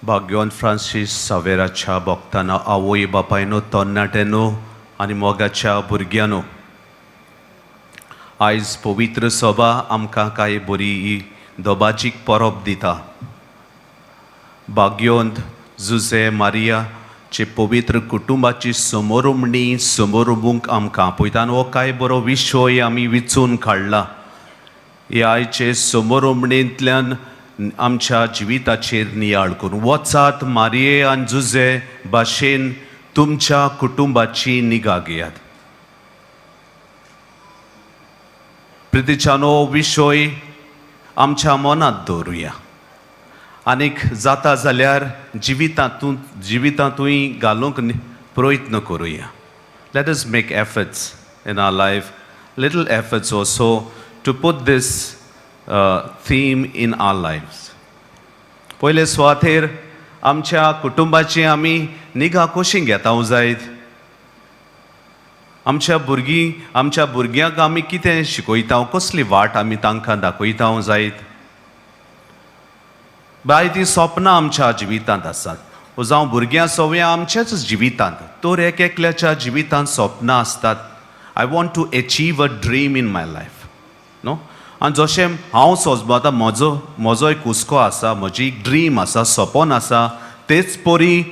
भाग्यवंत Francis सावेराच्या भक्तांनो, आवय बापायनो, तरणाट्यानो आनी मोगाच्या भुरग्यांनो, आयज पवित्र सभा आमकां कांय बरी ही दोबाजीक परब दिता. भाग्यवंत जुजे मारियाचे पवित्र कुटुंबाची समोरुमणी समोरुमूंक आमकां आपयता आनी हो कांय बरो विशय आमी विचून काडला. हे आयचे समोरुमणेंतल्यान आमच्या जिविताचेर नियाळ करून वचात, मारिये आनी जुजे भाशेन तुमच्या कुटुंबाची निगा घेयात. प्रितीच्यान हो विशय आमच्या मनांत दवरुया आनीक जाता जाल्यार जिवितांतूय घालूंक प्रयत्न करुया. Let us make efforts in our life, little efforts also to put this theme in our lives. पयले सुवातेर आमच्या कुटुंबाची आमी निगा कशी घेता जायत? आमच्या भुरगीं, आमच्या भुरग्यांक आमी कितें शिकयता? कसली वाट आमी तांकां दाखयता जायत? बाय, ती सपनां आमच्या जिवितांत आसात, जावं भुरग्यां सवयां आमच्याच जिवितांत, तर एक एकल्याच्या जिवितांत सपनां आसतात. I want to achieve a dream in my life, न्हू? आनी जशें हांव सोजमता, म्हजो एक हुस्को आसा, म्हजी एक ड्रीम आसा, सपन आसा, तेच परी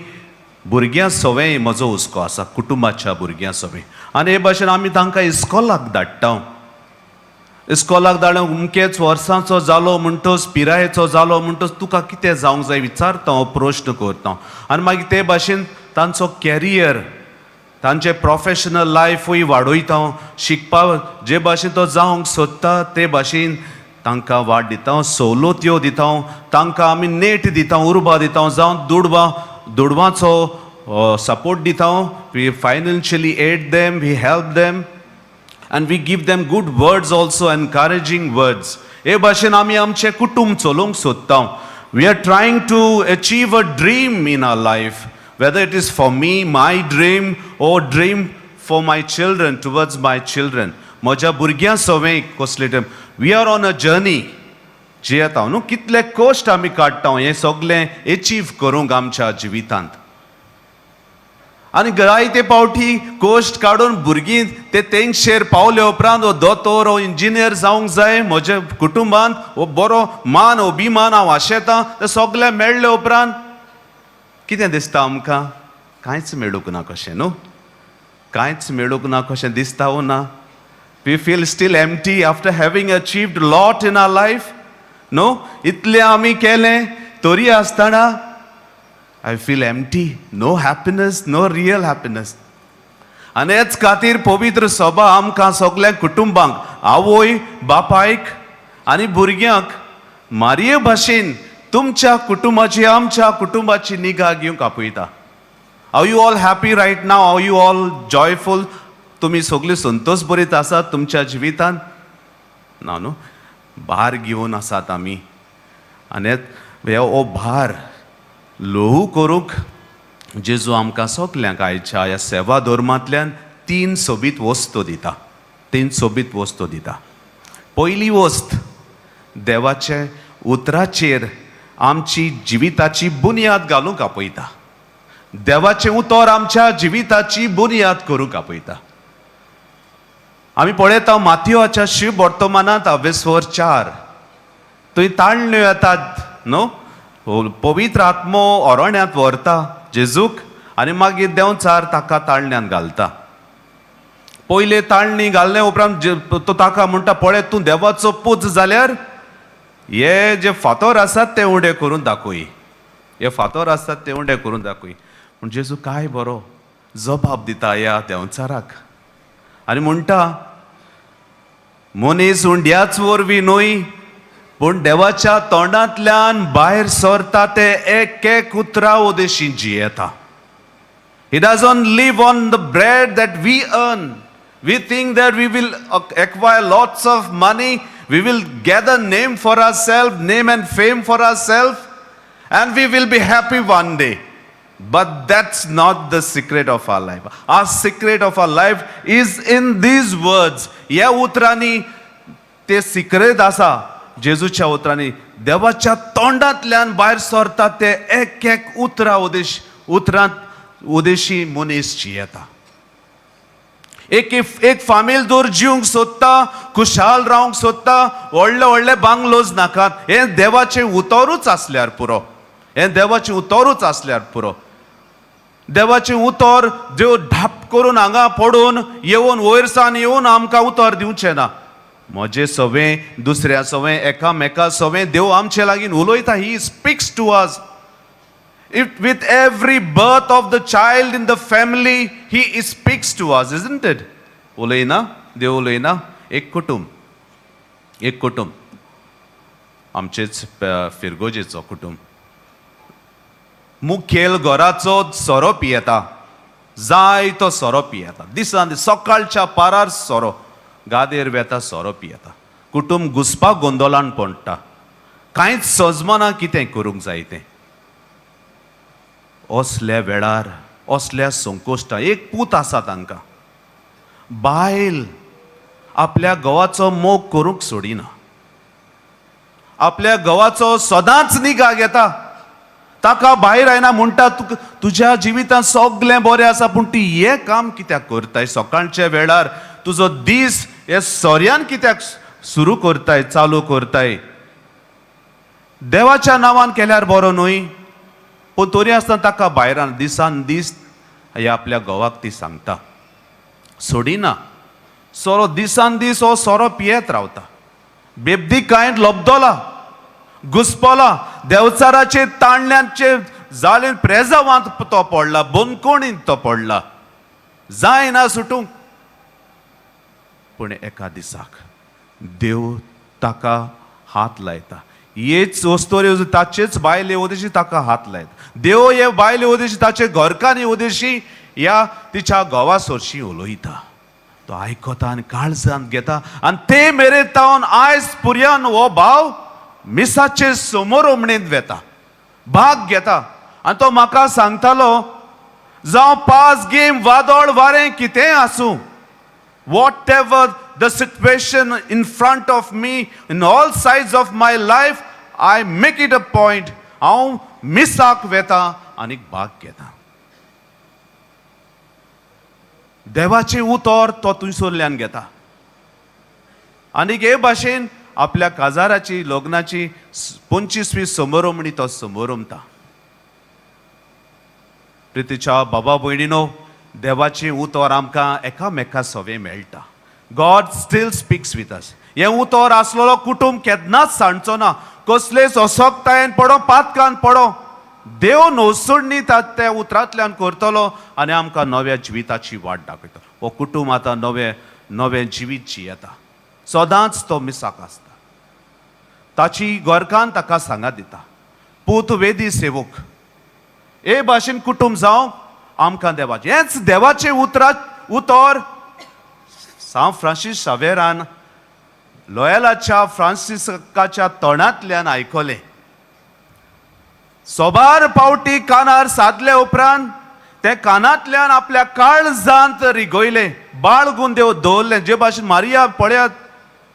भुरग्यां सवें म्हजो हुस्को आसा, कुटुंबाच्या भुरग्यां सवें. आनी हे भाशेन आमी तांकां इस्कोलाक धाडटा. इस्कोलाक धाडून अमकेच वर्सांचो जालो म्हणटच, पिरायेचो जालो म्हणटच, तुका कितें जावंक जाय विचारता हांव, प्रश्न करता. आनी मागीर ते भाशेन तांचो कॅरियर, तांचें प्रोफेशनल लायफूय वाडयता. शिकपाक जे भाशेन तो जावंक सोदता ते भाशेन तांकां वाट दिता, सवलत्यो दिता, तांकां आमी नेट दिता, उर्बा दिता, जावं दुडवांचो सपोर्ट दिता. We financially aid them, we help them and we give them good words also, encouraging words. हे भाशेन आमी आमचें कुटुंब चलोवंक सोदता. We are trying to achieve a dream in our life, whether it is for me, my dream, or dream for my children, towards my children, म्हज्या भुरग्यां सवें कसले time. We are on a journey जियेता न्हू? कितले कश्ट आमी काडटा हें सगळें एचीव करूंक आमच्या जिवितांत. आनी जायते पावटी कश्ट काडून भुरगीं ते तेंगशेर पावले उपरांत, हो दोतोर, हो इंजिनियर जावंक जाय म्हज्या कुटुंबांत, हो बरो मान अभिमान हांव आशेतां, ते सगळें मेळ्ळे उपरांत कितें दिसता आमकां? कांयच मेळूंक ना कशें न्हू? कांयच मेळूंक ना कशें दिसता वो ना? We feel still empty after having achieved lot in our life, no? इतलें आमी केलें तरी आसतना I feel empty, no happiness, no real happiness. आनी हेच खातीर पवित्र सभा आमकां सगल्या कुटुंबांक, आवय बापायक आनी भुरग्यांक मारये भाशेन तुमच्या कुटुंबाची, आमच्या कुटुंबाची निगा घेवंक आपयता. Are you all happy right now? Are you all joyful? तुमी सगळीं संतोश बरीत आसात तुमच्या जिवितांत? ना न्हू? भार घेवन आसात आमी. आनी हे हो भार ल्हवू करूंक जेजू आमकां सगल्यांक आयच्या ह्या सेवा धर्मांतल्यान तीन सोबीत वस्तू दिता, तीन सोबीत वस्तू दिता. पयली वस्त, देवाचे उतराचेर आमची जिविताची बुन्याद घालूंक आपयता. देवाचें उतर आमच्या जिविताची बुन्याद करूंक आपयता. आमी पळयता मातयोच्या शिव वर्तमानांत अवेस्वर 4, थंय ताळण्यो येतात न्हू? पवित्र आत्मो अरण्यांत व्हरता जेजूक आनी मागीर देंवचार ताका ताळण्यांत घालता. पयले ताळणी घालले उपरांत तो ताका म्हणटा, पळय, तूं देवाचो पूत जाल्यार हे जे फातोर आसात ते उडे करून दाखय, हे फातोर आसात ते उडे करून दाखय. पूण जेजू काय बरो जबाब दिता ह्या देंवचाराक आनी म्हणटा, मनीस उंड्याच वरवीं न्हय, पूण देवाच्या तोंडांतल्यान भायर सरता ते एक एक उतरा उदेशी जियेता. He doesn't live on the bread that we earn. We think that we will acquire lots of money, we will gather name for ourselves, name and fame for ourselves, and we will be happy one day. But that's not the secret of our life. Our secret of our life is in these words. ह्या उतरांनी ते secret आसा, जेजूच्या उतरांनी. देवाच्या तोंडांतल्यान भायर सरता ते एक एक उतरां उदेश उतरांत उदेशी मनीस जियेता. एक एक फामील दर जिवंक सोदता, खुशाल रावंक सोदता, व्हडले व्हडले बांगलोज नाकात, हें देवाचें उतरूच आसल्यार पुरो, हें देवाचें उतरूच आसल्यार पुरो. देवाचें उतर देव धाप करून हांगा पडून येवन वयर सान येवन आमकां उतर दिवचें ना. म्हजें सवें, दुसऱ्या सवें, एकामेका सवें देव आमचे लागीं उलयता. He speaks to us. If with every birth of the child in the family, he speaks to us, isn't it? उलयना देव? उलयना? एक कुटुंब, एक कुटुंब, आमचेच फिरगोजेचो कुटुंब, मुखेल घराचो सोरो पियेता, जायतो सोरो पियेता. दिसान दीस सकाळच्या पारार सोरो, गादेर वेता, सोरो पियेता. कुटुंब घुसपा गोंदोलान पडटा. कांयच सजमना कितें करूंक जाय तें. असल्या वेळार, असल्या संकोश्टां, एक पूत आसा तांकां. बायल आपल्या घोवाचो मोग करूंक सोडिना, आपल्या घोवाचो सदांच निगा घेता, ताका भायर आयना. म्हणटा, तुका तुज्या जिवितांत सगळें बरें आसा, पूण ती हें काम कित्याक करताय? सकाळच्या वेळार तुजो दीस हे सोऱ्यान कित्याक सुरू करताय, चालू करताय? देवाच्या नांवान केल्यार बरो न्हय? पूण तरी आसतना ताका भायरान दिसान दीस ह्या आपल्या घोवाक ती सांगता, सोडिना सोरो. दिसान दीस हो सोरो पियेत रावता. बेबदी कांय लब्दला, घुसपला. देवचाराचे ताणल्यांचे जाले प्रेजावांत तो पडला, बंदकोणींत तो पडला, जायना सुटूंक. पूण एका दिसाक देव ताका हात लायता. हेच वस्तोरी ताचेच बायले उदेशी ताका हात लायता देव. हे बायले उदेशी, ताचे घरकान्नी उदेशी, ह्या तिच्या घोवा सरशी उलयता. तो आयकता आनी काळजांत घेता आनी ते मेरेन तावन आयज पुर्यान हो भाव मिसाचे समोर ओमणेंत वेता, भाग घेता. आनी तो म्हाका सांगतालो, जावं पास गेम, वादळ वारें कितेंय आसूं, whatever the situation in front of me in all sides of my life, I make it a point, हांव मिसाक वेता आनी भाग घेता. देवाचें उतर तो थंयसरल्यान घेता. आनीक हे भाशेन आपल्या काजाराची, लग्नाची 25वी समारंभणी तो समारंभता. प्रितीच्या बाबा भयणीनो, देवाचें उतर आमकां एकामेका सवें मेळटा. God still speaks with us. हें उतर आसलेलो कुटुंब केन्नाच सांडचो ना. कसलेच असक्तायेन पडो, पातकान पडो, देव नवसोडणी त्या उतरांतल्यान करतलो आनी आमकां नव्या जिविताची वाट दाखयतलो. हो कुटुंब आतां नवें नवें जिवीत जियेता. सदांच तो मिसाक आसता. ताची घरकान्न ताका सांगात दिता. पूत वेदी सेवक. हे भाशेन कुटुंब जावं आमकां देवाचें, हेंच देवाचें उतरा उतर सांत फ्रांसीस शावेरान लोयलाच्या फ्रांसिस्काच्या तोंडांतल्यान आयकलें. सोबार पावटी कानार सादले उपरांत ते कानांतल्यान आपल्या काळजांत रिगयलें, बाळगून देव दवरलें. जे भाशेन मारिया पळयात,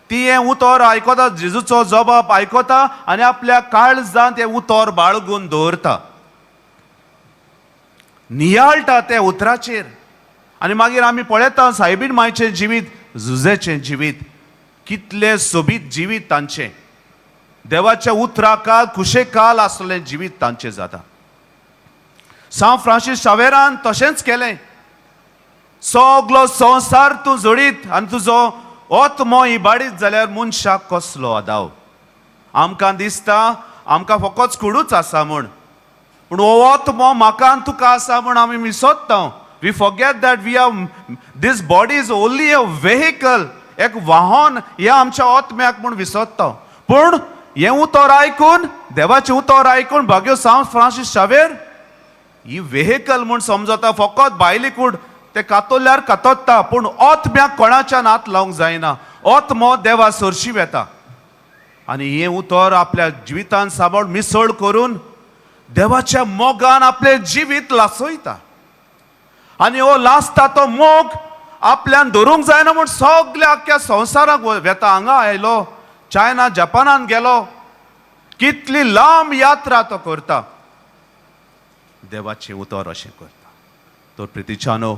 ती हें उतर आयकता, जेजूचो जबाब आयकता आनी आपल्या काळजांत हें उतर बाळगून दवरता, नियाळटा त्या उतराचेर. आनी मागीर आमी पळयता सायबीण मायचें जिवीत, जुजेचें जिवीत, कितलें सोबीत जिवीत तांचें. देवाच्या उतराकाल कुशेकाल आसलें जिवीत तांचें जाता. सांत फ्रांसीस शावेरान तशेंच केलें. सगलो संवसार तूं जोडीत आनी तुजो आत्मो इबाडीत जाल्यार मनशाक कसलो आदाव? आमकां दिसता आमकां फकत कुडूच आसा म्हूण, पूण हो आत्मो म्हाका आनी तुका आसा म्हूण आमी विसरता. We forget that we are this body is only a vehicle. एक वाहन हें आमच्या आत्म्याक म्हूण विसरता. पूण हें उतर आयकून, देवाचें उतर आयकून भाग्यो सांत फ्रांसीस शावेर ही वेहिकल म्हूण समजता. फकत भायली कूड ते कातोल्यार कातोत्ता, पूण आत्म्याक कोणाच्यान हात लावंक जायना. आत्मो देवा सरशी वेता आनी हें उतर आपल्या जिवितान सांबाळ मिसळ करून देवाच्या मोगान आपलें जिवीत लासयता. आनी हो लासता तो मोग आपल्यान धरूंक जायना म्हूण सगल्या आख्ख्या संवसाराक वेता. हांगा आयलो, चायना, जपानान गेलो. कितली लांब यात्रा तो करता. देवाचें उतर अशें करता. तर प्रितीच्यानो,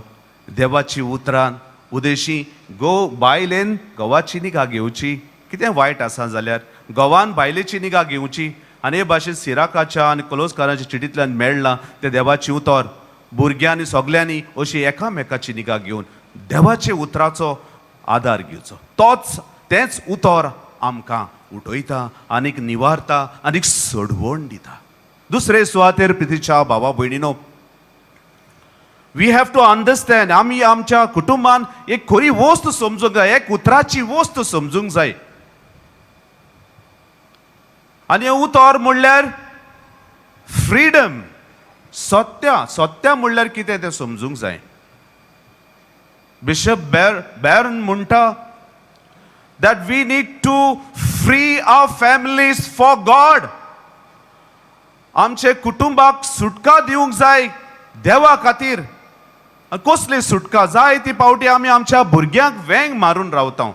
देवाची उतरान उदेशी गो बायलेन घोवाची निगा घेवची. कितें वायट आसा जाल्यार घोवान बायलेची निगा घेवची. आनी हे भाशेन सिराकाच्या आनी कलोस्काराच्या चिटींतल्यान मेळ्ळां तें देवाचें उतर. भुरग्यांनी सगल्यांनी अशी एकामेकाची निगा घेवन देवाच्या उतराचो आदार घेवचो. तोच तेंच उतर आमकां उठयता आनीक निवारता आनीक सोडवण दिता. दुसरे सुवातेर प्रितीच्या भावा भयणीनो, we have to understand, आमी आमच्या कुटुंबान एक खरी वस्त समजूंक जाय, एक उतराची वस्त समजूंक जाय. आनी हें उतर म्हणल्यार फ्रिडम, सत्या. सत्या म्हणल्यार कितें तें समजूंक जाय. बिशप बॅरन म्हणटा that we need to free our families for God. आमचे कुटुंबाक सुटका दिवंक जाय देवा खातीर. आनी कसली सुटका? जाय ती पावटी आमी आमच्या भुरग्यांक वेंग मारून रावता,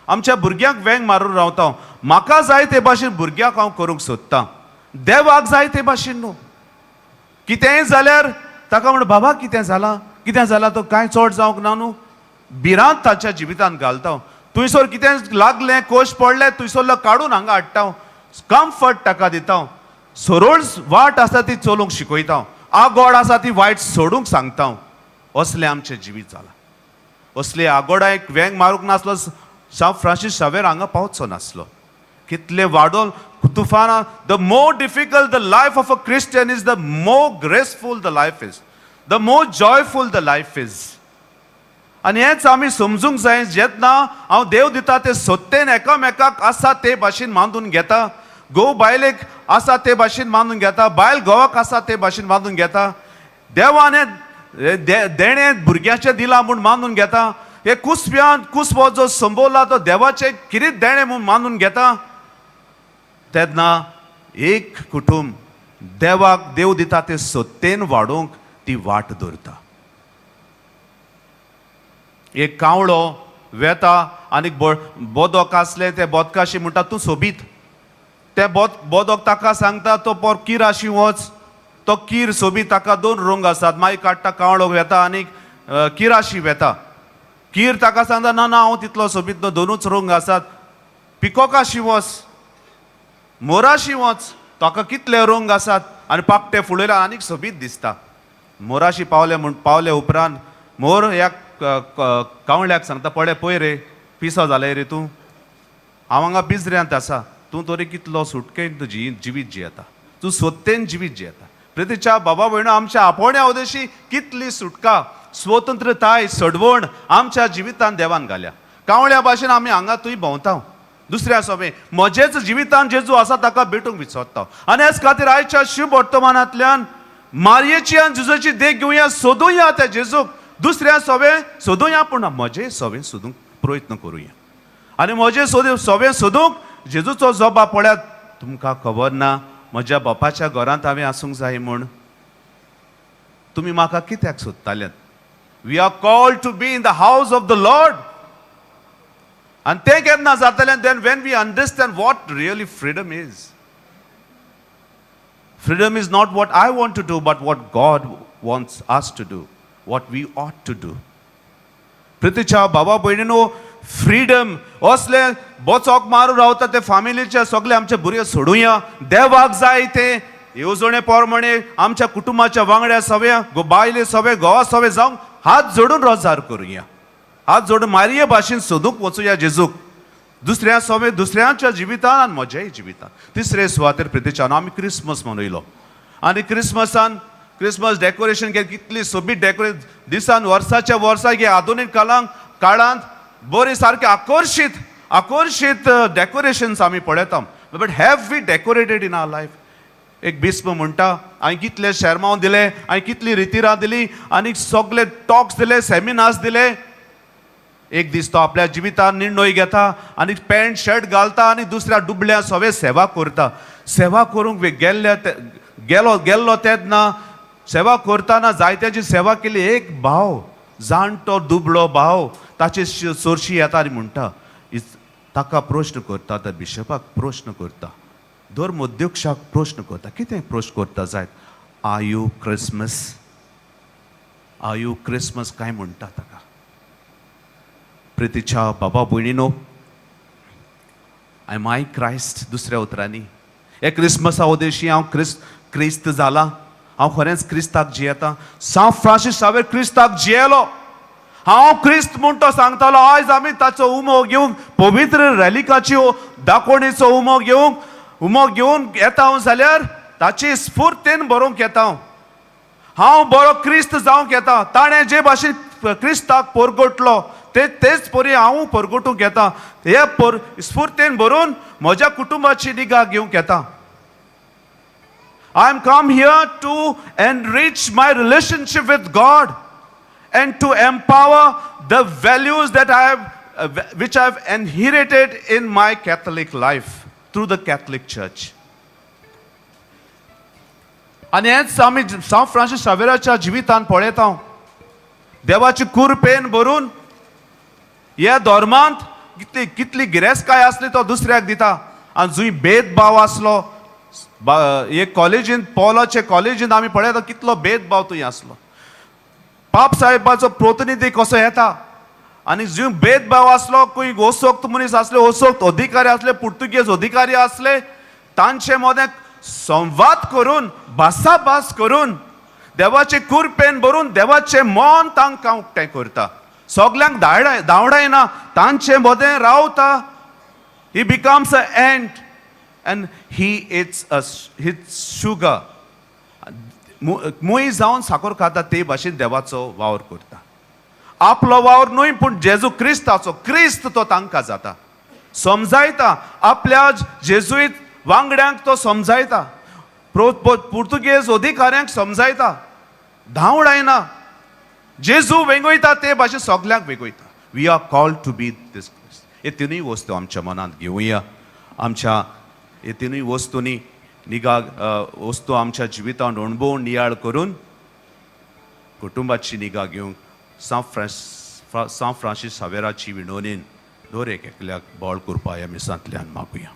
आमच्या भुरग्यांक वेंग मारून रावता. म्हाका जाय ते भाशेन भुरग्यांक हांव करूंक सोदतां, देवाक जाय ते भाशेन न्हू. कितेंय जाल्यार ताका म्हण, बाबा कितें जालां, कितें जालां, तो कांय चड जावंक ना न्हू. भिरांत ताच्या जिवितांत घालता. थंयसर कितें लागलें, कोश पडलें, थंयसरलो काडून हांगा हाडटा, कम्फर्ट ताका दिता. सरळ वाट आसा ती चलूंक शिकयता, आगोड आसा ती वायट सोडूंक सांगता. असलें आमचें जिवीत जालां. असले आगोडाक वेंग मारूंक नासलो सांत फ्रांसीस शावेर हांगा पावचो नासलो. कितले वाडोवन तुफानां. The more difficult the life of a Christian is, the more graceful the life is, the more joyful the life is. आनी हेंच आमी समजूंक जाय. जेन्ना हांव देव दिता ते सत्तेन एकामेकाक आसा ते भाशेन मानून घेता, घोव बायलेक आसा ते भाशेन मानून घेता, बायल घोवाक आसा ते भाशेन मानून घेता, देवान हें देणें भुरग्याचें दिलां म्हूण मानून घेता, हे कुसव्यान कुसवो जो संबोवला तो देवाचें किरीत देणें म्हूण मानून घेता, तेन्ना एक कुटुंब देवाक देव दिता ते सत्तेन वाडोवंक ती वाट दवरता. एक कावळो वेता आनी बोदोक आसलें, ते बोदकाशी म्हणटा, तूं सोबीत. ते बोदोक ताका सांगता, तो पोर किराशी वच, तो कीर सोबीत, ताका दोन रंग आसात. मागीर काडटा, कावळो वेता आनी किराशी वेता. कीर ताका सांगता, ना ना, हांव तितलो सोबीत न्हू, दोनूच रंग आसात. पिकोकाशी वच, मोराशी वच, ताका कितले रंग आसात आनी पाकटे फुलयल्या आनीक सोबीत दिसता. मोराशी पावले म्हूण पावले उपरांत मोर ह्या कावळ्याक सांगता, पळय पळय रे, पिसो जालें रे तूं, हांव हांगा पिजऱ्यांत आसा, तूं तरी कितलो सुटकेन तूं जिवीत जियेता, तूं सत्तेन जिवीत जियेता. प्रितीच्या बाबा भयणो, आमच्या आपोवण्या उदेशी कितली सुटका, स्वतंत्रताय, सडवण आमच्या जिवितान देवान घाल्या. कावळ्या भाशेन आमी हांगा थंय भोंवता, दुसऱ्या सोबे म्हजेच जिवितान जेजू आसा ताका भेटूंक विसरता. आनी हेच खातीर आयच्या शुभ वर्तमानांतल्यान मारयेची आनी जेजूची देख घेवया. सोदुया त्या जेजूक, दुसऱ्या सोवे सोदुया, पूण म्हजे सोवे सोदूंक प्रयत्न करुया. आनी म्हजे सोद सोवे सोदूंक जेजूचो जबाब पळयात, तुमकां खबर ना म्हज्या बापाच्या घरांत हांवें आसूंक जाय म्हूण? तुमी म्हाका कित्याक सोदताल्यात? We are called to be in the house of the Lord. आनी तें केन्ना जातलें? Then when we understand what really freedom is. Freedom is not what I want to do, but what God wants us to do, what we ought to do. प्रितीच्या भावा भयणीनो, freedom असले बोचोक मारून रावता ते फामिलीचे सगळे आमचे भुरगे सोडुया. देवाक जाय ते येवजणे प्रमाणे आमच्या कुटुंबाच्या वांगड्या सगळ्या, बायले सगळे, घोवा सगळे जावंक हात जोडून रोजार करुया. हात जोडून मारये भाशेन सोदूंक वचुया जेजूक, दुसऱ्या सवे, दुसऱ्यांच्या जिवितान आनी म्हज्याय जिवितान. तिसरे सुवातेर प्रितीच्यान, आमी क्रिसमस मनयलो आनी क्रिसमसान क्रिसमस डेकोरेशन केलें. कितली सोबीत डेकोरेशन दिसान वर्साच्या वर्सा हे आधुनीक काळांत बरी सारकें आकर्शीत आकर्शीत डेकोरेशन्स आमी पळयता. But have we decorated in our life? एक बिस्प म्हणटा, हांवें कितले शेरमांव दिले, हांवें कितली रितिरां दिली आनी सगले टॉक्स दिले, सेमिनार्स दिले. एक दीस तो आपल्या जिवितान निर्णय घेता आनी पॅन्ट शर्ट घालता आनी दुसऱ्या दुबळ्या सवे सेवा करता. सेवा करूंक गेल्ल्या गेलो गेल्लो तेन्ना सेवा करतना जायत्याची सेवा केली. एक भाव, जाणटो दुबळो भाव ताचे चोरशी येता आनी म्हणटा, ताका प्रश्न करता, त्या बिशपाक प्रश्न करता, धर्म अध्यक्षाक प्रश्न करता. कितें प्रश्न करता जायत? "Are you Christmas? Are you Christmas?" काय म्हणटा ताका. प्रितीच्या बाबा भयणीनो, एम I Christ? दुसऱ्या उतरांनी, हे क्रिसमसा उदेशी हांव क्रिस्त जाला? हांव खरेंच क्रिस्ताक जियेता? सांत फ्रांसीस सावेर क्रिस्ताक जियेलो. हांव क्रिस्त म्हूण तो सांगतालो. आयज आमी ताचो उमो घेवंक, पवित्र रेलिकाची दाकोवणेचो उमो घेवन येता हांव जाल्यार ताची स्फूर्तीन बरोवंक येता हांव. हांव बरो क्रिस्त जावंक येता. ताणें जे भाशेन क्रिस्ताक परगटलो, ते तेच परी हांव परगटूंक येता. हे पर स्फूर्तीन भरून म्हज्या कुटुंबाची निगा घेवंक येता. I am come here to enrich my relationship with God and to empower the values that I have, which I have inherited in my Catholic life through the Catholic Church. आनी हेंच आमी सांत फ्रांसीस सावेराच्या जिवितान पळयता. देवाची कुरपेन भरून ह्या धर्मांत कितली कितली गिरेस्तकाय आसली, तो दुसऱ्याक दिता. आनी जंय भेदभाव आसलो, एक कॉलेजीन, पॉलाचे कॉलेजीन आमी पळयता कितलो भेदभाव थंय आसलो. पाप साहेबाचो प्रतिनिधी कसो येता आनी जंय भेदभाव आसलो, खंय ओसोक्त मनीस आसले, ओसोक्त अधिकारी आसले, पुर्तुगेज अधिकारी आसले, तांचे मदें संवाद करून, भासाभास करून, देवाचे कुरपेन भरून देवाचें मन तांकां उक्तें करता. सगल्यांक धांवडाय धांवडायना, तांचे मदें रावता. He becomes a ant and he eats a his sugar. मुय जावन साखर खाता, ते भाशेन देवाचो वावर करता. आपलो वावर न्हय, पूण जेजू क्रिस्ताचो. क्रिस्त तो तांकां जाता. समजायता आपल्या जेजुईत वांगड्यांक, तो समजायता, पुर्तुगेज अधिकाऱ्यांक समजायता. धांवडायना. जेजू वेंगयता ते भाशेन सगल्यांक वेंगयता. We are called to be this. हे तिनूय वस्तू आमच्या मनांत घेवया. आमच्या हे तिनूय वस्तूंनी निगा वस्तू आमच्या जिवितांत अणभव नियाळ करून कुटुंबाची निगा घेवंक सांत फ्रांसीस सावेराची विनवणीन दर एक एकल्याक बळ करपा ह्या मिसांतल्यान मागुया.